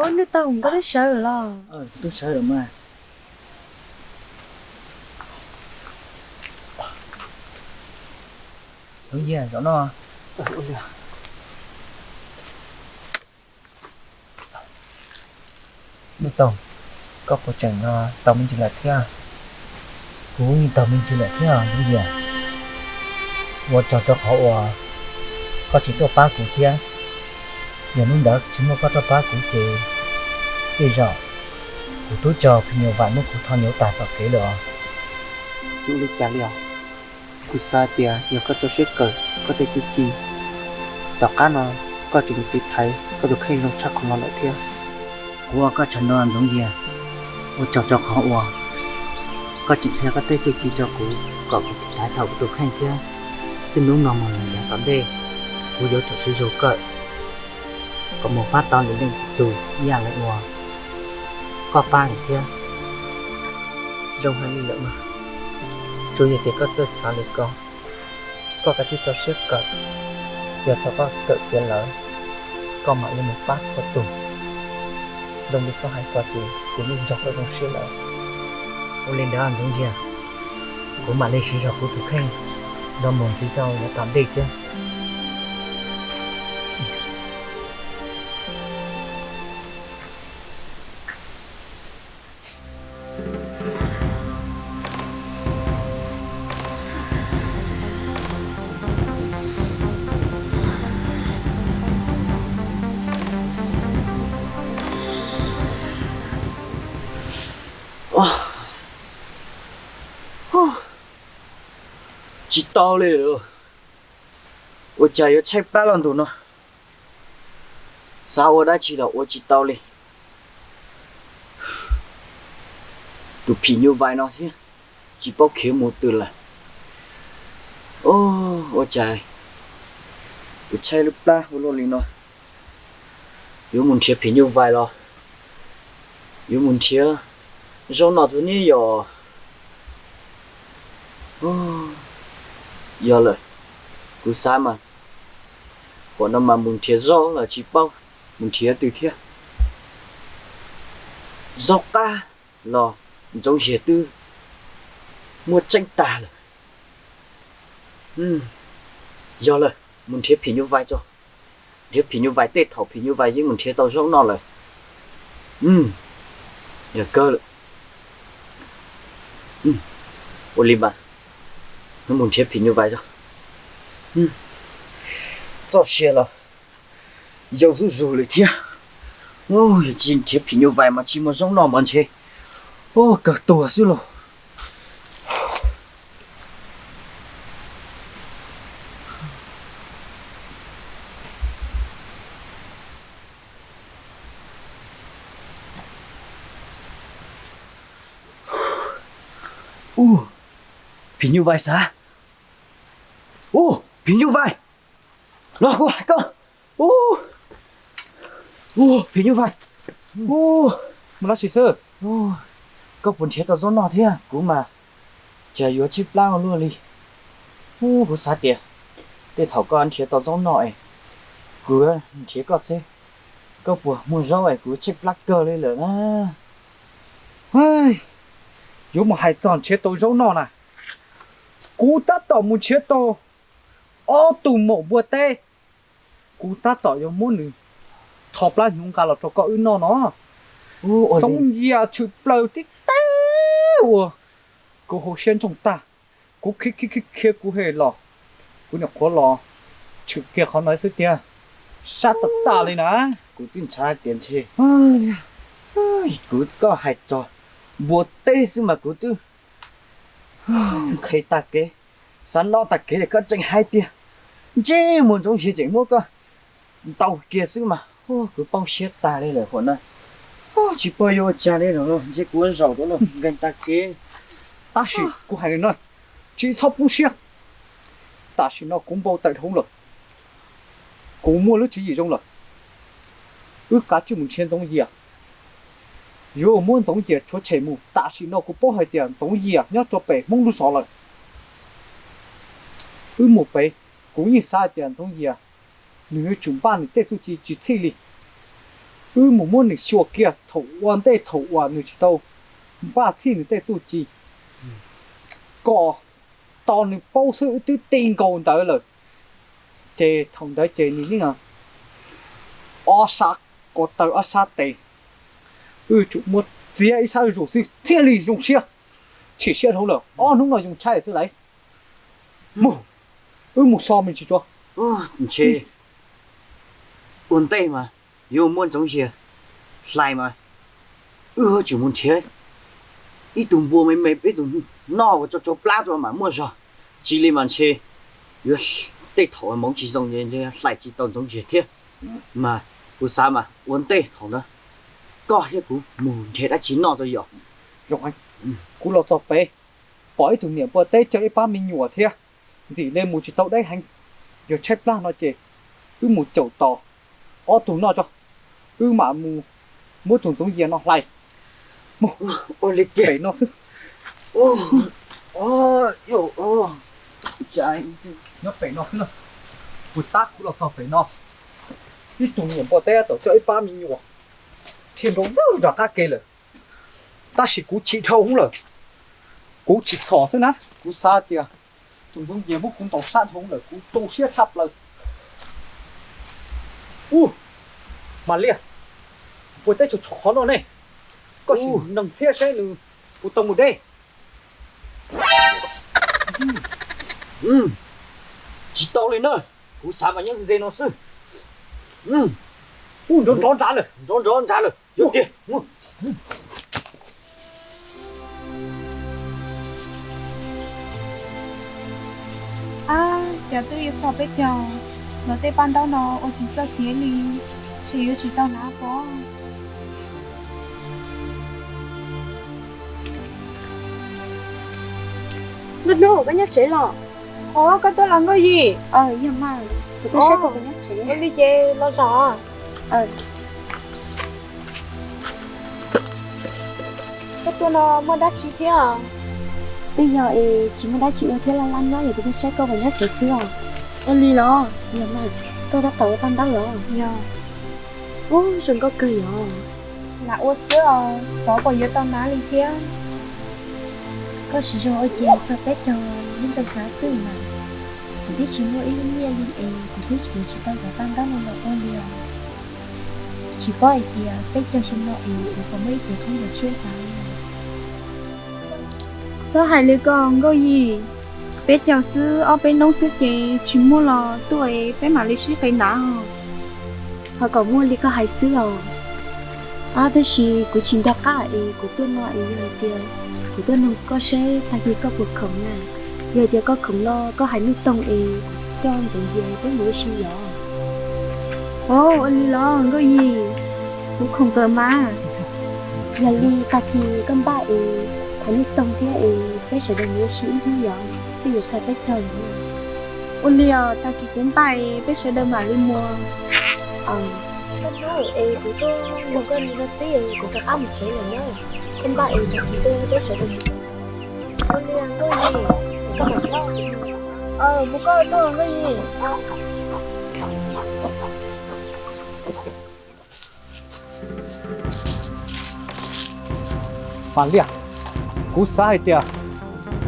Ub, Nuj Toog, koj twb sawv los? Twb sawv lawm mas. Ntxoov Yias, zaum no. Nuj Toog, koj puas tseem tau me ntsis lawm thiab? Kuv yeej tau me ntsis lawm thiab Ntxoov Yias. Ua tsaug rau qhov uas koj tseem tuaj pab kuv thiab. Yog hnub ntawd tsis muaj koj tuaj pab kuv ces tej zaum kuv twb raug phim nyuj vais muab kuv tho nyuv tas tom kev lawm os. Tsis ua li cas li os. Kuv xav tias yog koj tso siab kawm koj tej txuj ci, tom qab no koj tseem yuav tiv thaiv koj tus kheej zoo tshaj qhov no lawm thiab. Kuv ua koj tsaug ntau Ntxoov Yias, ua tsaug rau qhov uas koj tseem qhia koj tej txuj ci rau kuv kom kuv tiv thaiv tau kuv tus kheej thiab. Txij hnub no mus lawm yav tom ntej, kuv yuav tsum sib zog kawm kom mus pab tau lwm leej lwm tus ib yam li uas koj pab kuv thiab. Zoo heev li lawm mas, tsuas yog tias koj txawj xav li ko, koj kav tsij tso siab kawm, yog thaum koj kawm tiav lawm, koj mam li mus pab txhua tus. Zoo li koj hais ko ces kuv yeej nrog koj zoo siab lawm. Ua li ntawd Ntxoov Yias, kuv mam li siv zog kuv tus kheej nrog mus ntxiv rau yav tom ntej thiab. Tsis tau li, ua cas yuav tshaib plab los ntus no, xav ua dab tsi los ua tsis tau li. Tus phim nyuj vais no thiab, tsis paub khiav mus twg lawm. Ua cas kuv tshaib lub plab ua luaj li no, Yuav mus nrhiav phim nyuj vais los yuav mus nrhiav zaub noj txog niam yom? Yog lawm, kuv xav mas, huam no mas mus nrhiav zaub los tsis paub mus nrhiav twg thiab. Zaub qab los Ntxoov Yias twb muaj tseeb tag lawm. Yog lawm, mus nrhiav phim nyuj vais tso. Nrhiav phim nyuj vais, tej thaum phim nyuj vais yeej mus nrhiav tau zaub noj lawm. Yog kawg lawm. Ua li mas, mus nrhiav phim nyuj vais tso. Txoj sia los yau zuj zus lawm thiab. Yog tsis nrhiav phim nyuj vais mas tsis muaj zaub noj mas ntshe kawg tuag xwb lauj. Ub, phim nyuj vais xav. Ub, phim nyuj vais, los kuv hais koj. Ub, phim nyuj vais. Ub, mus dab tsi xwb? Koj puas nrhiav tau zaub noj thiab? Kuv mas cas yuav tshaib plab ua luaj li. Ub, kuv xav tias tej thaum koj nrhiav tau zaub noj es kuv nrhiav koj xwb, koj puas muaj zaub es kuv tshaib plab kawg li lawm na. Yuav mus hais txog nrhiav tau zaub noj na, kuv tab tom mus nrhiav tau ob tug maum npua teb, kuv tab tom yuav muab nws tho plab hnyuv nqa los rau koj wb noj no. Txoov Yias tshwm plaws tib teb ua kuv hauv siab ntsoog tag, kuv khiav khiav khiav khiav kuv he los, kuv nyuam qhuav los tshwm kiag qhov no xwb tiag. Sab tas tas li na. Kuv twb ntshav tias ntshe kuv, koj hais txog npua teb xwb mas kuv twb nqhis tag kev, xav noj tag kev li. Koj tseem hais tias ntsej muag Ntxoov Yias tseem muab koj ntaus kiag xwb mas kuv poob siab tag li lawm huam na. Tsis paub yuav ua cas li lawm, ntshe kuv ua zaum rau lawm, nqhis tag kev. Tab sis kuv hais li no, tsis txhob poob siab. Tam sim no kuv npau taws dhau lawm, kuv muaj lub tswv yim zoo lawm. Wb kav tsij mus nrhiav Ntxoov Yias, yuav muab Ntxoov Yias tshuav tshem mus. Tam sim no kuv paub hais tias Ntxoov Yias nyob rau pem Hmoob lub zos lawm. Wb mus pem, kuv yeej xav hais tias Ntxoov Yias nws yuav tsum npaj nws tej txuj ci tsis txhij li. Wb mus muab nws xyuas kiag thaum ua ntej thaum uas nws tsis tau npaj txhij nws tej txuj ci, kom tos nws paub xwb wb twb ti nkaus ntawd lawm. Ces thaum ntawd ces nws yeej ob sab ko taw ob sab tes, wb tsum muab txiav ib sab zuj zus xwb thiaj li zoo siab. Chim siab dhau lawm, ob hnub no zoo tshaib xwb lauj. Mus, wb mus so me ntsis tso. Ntshe ua ntej mas yuav muab Ntxoov Yias hlais mas wb yuav tsum mus nrhiav ib tug npua me me, ib tug noj ua tsau tsau plab rau mam muaj zog. Tsis li mas ntshe yuav tej thaum hmoov tsis zoo hlais tsis tau Ntxoov Yias thiab. Mas kuv xav mas ua ntej thaum ntawd koj thiab kuv mus nrhiav dab tsi noj tso yom. Zoo, kuv los txog pem, pom ib tug niam npua teb coj ib pab me nyuam thiab, ntxim li mus tsis tau deb heev, yog tshaib plab no ces wb mus caum tos ob tug noj tso, wb mam mus muab tus Ntxoov Yias no hlais. Mus, ua li pem no xwb. Nyob pem no xwb na, kuv tab kuv los txog pem no, ib tug niam npua teb tau coj ib pab me nyuam dhia nroo nroo nram qab ke lawm. Tab sis kuv chim dhau hwv lawm, kuv tsis txhom xwb na, kuv xav tias tus Ntxoov Yias muab kuv ntaus sab dhau lawm, kuv tu siab tshaj plaws. Ub, Mas Liaj, puas teb tsaug tshov qhov no ne? Koj sim noog thiab saib nws puas tau mus deb. Tsis tau li na, kuv xav mas nyob ze no xwb. Ub, nrov nrov nrad lawm, nrov nrov nrad lawm. Yog tiag. Ab, cas twb yuav txog peb caug los tej paj ntaub no ua tsis txawj tiav li, ntshe yuav tsis tau hnav pob. Nkauj Hnub, koj nyob tsev los? Ov, koj tuaj los Nkauj Yim? Yog mas, kuv tuaj saib koj puas nyob tsev. Ua li ces los zog. Koj tuaj no muaj dab tsi thiab? Twb yog es tsis muaj dab tsi ua thiab, laj laj nyob, yog kuv tuaj saib koj puas nyob tsev xwb os. Ua li los? Yog mas, koj tab tom ua paj ntaub los? Yog. Ub, zoo nkauj kawg yog. Lam ua xwb os, xyov puas yuav tau nab li thiab. Koj siv zog ua ces txog peb caug lub ntawd hnav xwb mas. Kuv twb tsis muaj ib lub nyiaj li es kuv twb yuav tsis tau cov paj ntaub no los ua li os. Tsis paub hais tias peb caug xyoo no es kuv puas muaj ib tug khaub ncaws tshiab tas li. Txhob hais li ko Nkauj Yim, peb caug xwb, ob peb hnub xwb ces tsis muaj los tuaj es peb mam li sib qe ntav. Ho kom muaj li koj hais xwb os. Ab, tab sis kuv tsis nco qab es kuv tuaj no es yog hais tias kuv tuaj nug koj seb tag kis koj puas khoom na. Yog hais tias koj khoom no koj hais Nuj Toog es kuv coj Ntxoov Yias peb mus ua si yom. Ua li los Nkauj Yim, kuv khoom kawg mas. Yog li tag kis koj npaj es thov Nuj Toog thiab es peb sawv daws mus ua si ib hnub yom, twb yuav txog peb caug lawm. Ua li os, tag kis kuv npaj es peb sawv daws mam li mus. Koj hnub es kuv tuaj nug koj li no xwb es kuv rov qab mus tsev lawm na. Koj npaj es tag kis tuaj peb sawv daws mus. Ua li Nkauj Yim, koj mam tuaj. Mus koj tuaj Nkauj Yim. Mas Liaj, kuv xav hais tias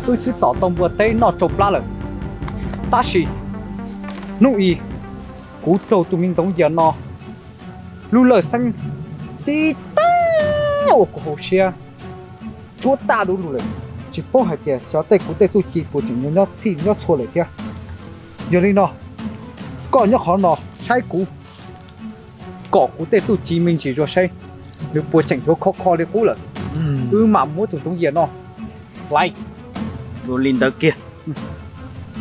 wb twb tom tau npua teb noj tsau plab lawm, tab sis hnub i kuv raug tus me Ntxoov Yias no lub lawj xeeb tib tag ua kuv hauv siab tsuab tag du lug lawm. Tsis paub hais tias xyov tej kuv tej txuj ci puas tseem nyob txhij nyob txhua lawm thiab. Yog li no, koj nyob qhov no saib kuv, kom kuv tej txuj ci me ntsis zuag saib nws puas tseem yuav khov kho li qub lawm. Wb mam muab tus Ntxoov Yias no hlais dua li ntawd kiag.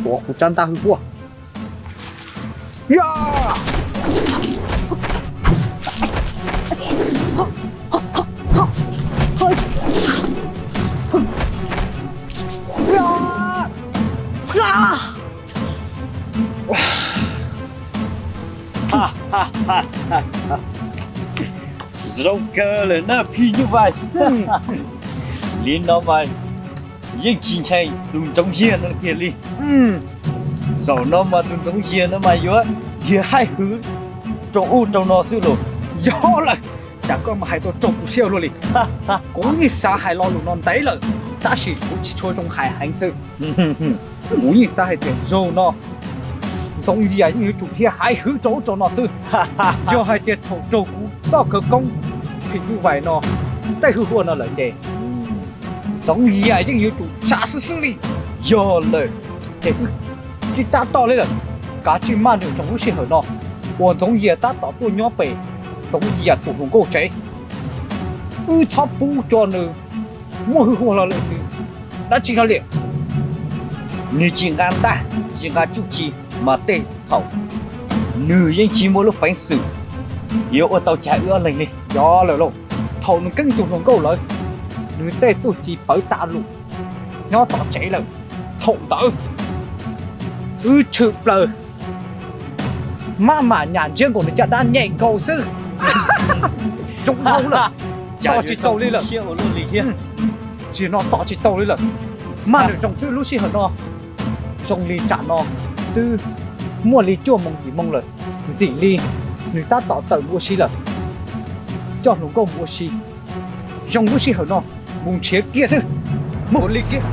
Tuav kuv tsab ntaj hwj huaj. Zoo kawg lawm na phim nyuj vais. Li no mas yeej tsis ntshai tus Ntxoov Yias no kiag li. Zaum no mas tus Ntxoov Yias no mas yuav dhia haib hwv rau ub rau no xwb los. Yog lawm, cas koj mas hais tau raug kuv siab luaj li. Kuv yeej xav hais lo lus no ntev lawm, tab sis kuv tsis tshua zoo hais heev xwb. Kuv yeej xav hais tias zaum no Ntxoov Yias yeej yuav tsum dhia haib hwv rau ub rau no xwb. Yog hais tias thaum raug kuv txoj khawv koob phim nyuj vais no tej hwj huaj no lawm ces Ntxoov Yias yeej yuav tsum sab xwb xwb li. Yog lawm, ces wb tsis tab tom li lawm, kav tsij maj nws tsoom lub sij hawm no uas Ntxoov Yias tab tom tuaj nyob pem Ntxoov Yias tus hluas nkauj tsev. Wb txhob pub cov nws muaj hwj huaj hlo lawm nws dab tsi hlo li. Nws tsis nqa ntaj tsis nqa txuj ci mas tej thaum nws yeej tsis muaj lub peev xwm yuav ua tau cas wb ob leeg li. Yog lawm lauj, thaum nws keeb tus hluas nkauj lawm, nws tej txuj ci pawv tas lus nyob tom tsev lawm. Thaum ntawd wb tshwm plaws maj mam nyam ntsiab nkaus nws caj dab nyem nkaus xwb. Zoo dhau lawm, tom tsis tau li lawm. Tsis no tom tsis tau li lawm, maj nws zoo xwb lub sij hawm no. Zoo li tsam no twb muaj li cuaj moos yim moos lawm, ntxim li nws tab tom tawm mus ua si lawm. Coj hluas nkauj mus ua si, zoo lub sij hawm no mus nrhiav kiag xwb. Mus li kiag.